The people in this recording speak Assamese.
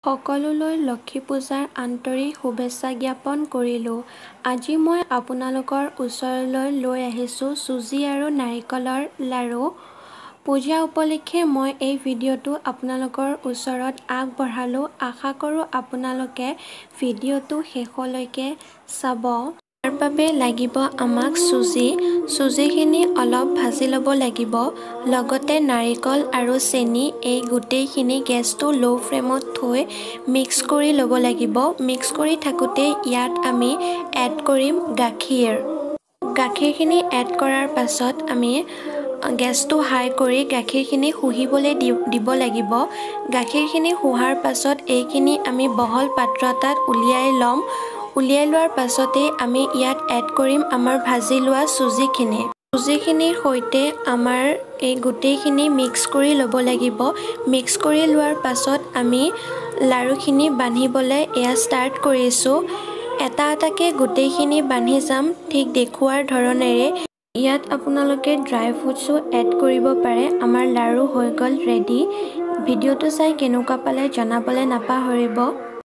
সকলোলৈ লক্ষী পূজাৰ আন্তৰিক শুভেচ্ছা জ্ঞাপন কৰিলোঁ। আজি মই আপোনালোকৰ ওচৰলৈ লৈ আহিছোঁ চুজি আৰু নাৰিকলৰ লাড়ু। পূজা উপলক্ষে মই এই ভিডিঅ'টো আপোনালোকৰ ওচৰত আগবঢ়ালোঁ। আশা কৰোঁ আপোনালোকে ভিডিঅ'টো শেষলৈকে চাব। তাৰ বাবে লাগিব আমাক চুজি। চুজিখিনি অলপ ভাজি ল'ব লাগিব, লগতে নাৰিকল আৰু চেনি। এই গোটেইখিনি গেছটো ল' ফ্লেমত থৈ মিক্স কৰি ল'ব লাগিব। মিক্স কৰি থাকোঁতেই ইয়াত আমি এড কৰিম গাখীৰ। গাখীৰখিনি এড কৰাৰ পাছত আমি গেছটো হাই কৰি গাখীৰখিনি শুহিবলৈ দিব লাগিব। গাখীৰখিনি শুহাৰ পাছত এইখিনি আমি বহল পাত্ৰ এটাত উলিয়াই ল'ম। উলিয়াই লোৱাৰ পাছতেই আমি ইয়াত এড কৰিম আমাৰ ভাজি লোৱা চুজিখিনি। চুজিখিনিৰ সৈতে আমাৰ এই গোটেইখিনি মিক্স কৰি ল'ব লাগিব। মিক্স কৰি লোৱাৰ পাছত আমি লাড়ুখিনি বান্ধিবলৈ এয়া ষ্টাৰ্ট কৰিছোঁ। এটা এটাকৈ গোটেইখিনি বান্ধি যাম ঠিক দেখুওৱাৰ ধৰণেৰে। ইয়াত আপোনালোকে ড্ৰাই ফ্ৰুটছো এড কৰিব পাৰে। আমাৰ লাড়ু হৈ গ'ল ৰেডি। ভিডিঅ'টো চাই কেনেকুৱা পালে জনাবলৈ নাপাহৰিব।